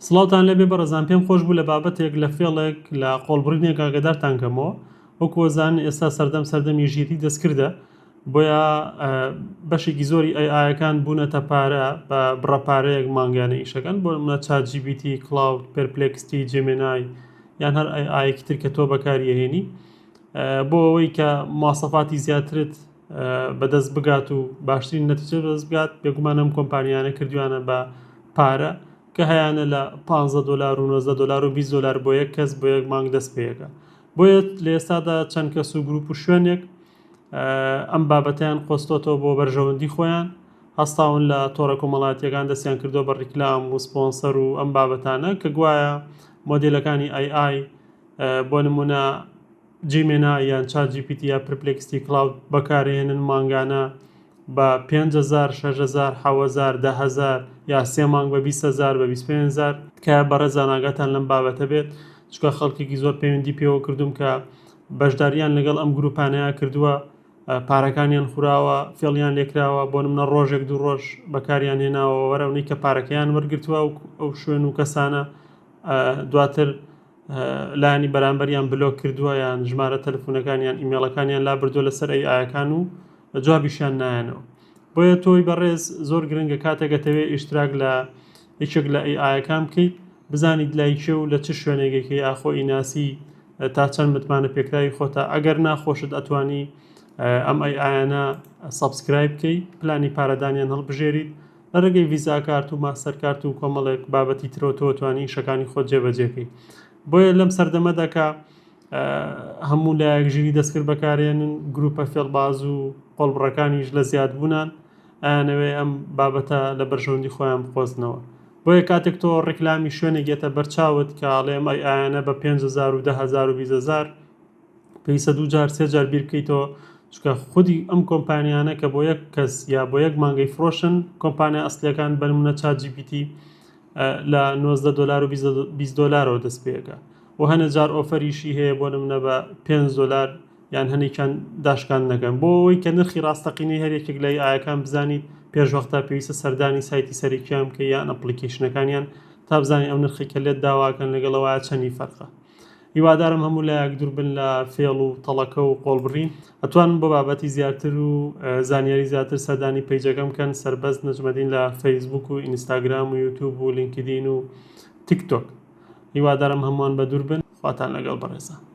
سڵاوتان لێبێ بەڕێزان پێم خۆش بوو لە بابەتێک لە فێڵێک لە قۆڵبڕینێک ئاگادارتان کەمەوە وەکو ئەزانن ئێستا سەردەم سەردەمی ژیری دەستکردە بۆیە بەشێکی زۆری AI ەکان بوونەتە پارە بە بڕە پارەیەک مانگانە ئیشەکەن بۆ نمونە ChatGPT Claude Perplexity Gemini یان هەر AI ەکی تر کە تۆ بەکاریەهێنی بۆ ئەوەی کە مواسەفاتی زیاترت بەدەست بگات و باشترین نەتیجە بەدەست بگات بێگومان ئەم کۆمپانیانە کردویانە بە پارە کە هەیانە لە 15 دلار و 19 دلار و 20 دلار بۆ یەک کەس بۆ یەک مانگ دەست پێەکە بۆیە لە ئێستادا چەند کەس و گروپ و شوێنێک ئەم بابەتیان قۆستۆتەوە بۆ بەرژەوەندی خۆیان هەستاون لە تۆڕە کۆمەڵاتیەکان دەستیان کردو بە ڕیکلام و سپۆنسەر و ئەم بابەتانە کە گوایە مۆدیلەکانی AI بۆ نمونە Gemini یان ChatGPT یا Perplexity Claude بەکارهێنن مانگانە بە 5000 6000 7000 10000 یا سێ مانگ بە 20000 بە 25000 تکایە بەڕێزان ئاگاتان لەم بابەتە بێت چونکە خەڵکێکی زۆر پەیوەندی پێوە کردوم کە بەشداریان لەگەڵ ئەم گروپانەیە کردووە پارەکانیان خوراوە فێڵیان لێکراوە بۆ نمونە ڕۆژێک دوو ڕۆژ بەکاریان هێناوە وەرەونەی کە پارەکەیان وەرگتووە و ئەو شوێن و کەسانە دواتر لایەنی بەرامبەریان بلۆک کردووە یان ژمارە تەلەفۆنەکانیان ئیمێڵەکانیان لابردووە لەسەر AI ەکان و جوابیشیان نایەنەوە بۆیە تۆی بەڕێز زۆر گرنگە کاتێک ئەتەوێ ئیشتراک لە یەکێک لە AI ەکان بکەیت بزانیت لای کێ و لە چ شوێنێکێکی ئاخۆ ئیناسی تا چەند متمانە پێکراوی خۆتە ئەگەر ناخۆشت ئەتوانی ئەم AI انە subscribe بکەیت پلانی پارەدانیان هەڵبژێریت لە ڕێگەی ڤیزا کارت و ماستەر کارت و کۆمەڵێک بابەتی ترەوە تۆ توانی ئیشەکانی خۆت جێبەجێکەی بۆیە لەم سەردەمەدا کە هەموو لایەک ژیری دەستکرد بەکارێنن گروپە فێڵباز و قۆڵبڕەکانیش لە زیادبوونان ئەیانەوێ ئەم بابەتە لە بەرژەوەندی خۆیان بقۆزنەوە بۆیە کاتێک تۆ ڕیکلامی شوێنێک یەتە بەرچاوت کە ئەڵێم AI انە بە 5000 و 10000 و 20000 پێویستە دوو جار سێ جار بیر بکەیتەوە چونکە خودی ئەم کۆمپانیانە کە بۆ یەک کەس یا بۆ یەک مانگەی فرۆشن کۆمپانیا ئەسلیەکان بەنمونە ChatGPT لە 19 دلار و 20 دلارەوە دەست پێەکە و هەنە جار offer یشی هەیە بۆ نمونە بە 5 دلار یان هەنێکیان داشکان نەکەن بۆ ئەوەی کە نرخی ڕاستەقینەی هەر یەکێک لە AI ەکان بزانیت پێش وەختە پێویستە سەردانی سایتی سەرەکیان بکەی یان application ەکانیان تا بزانانی ئەو نرخی کە لێت داواکەن لەگەڵەوە چەندی فەرقە هیوادارم هەموو لایەک دووربن لە فێڵ و تەڵەکە و قۆڵبڕین. ئەتوانن بۆ بابەتی زیاتر و زانیاری زیاتر سەردانی page ەکەم بکەن سەربەست نەجمەدین لە فەیسبوک و ئینستاگرام و یوتوب و لینکدین و تیک تۆک. هیوادارم هەمووان بەدوور بن. خواتان لەگەڵ بەڕێزان.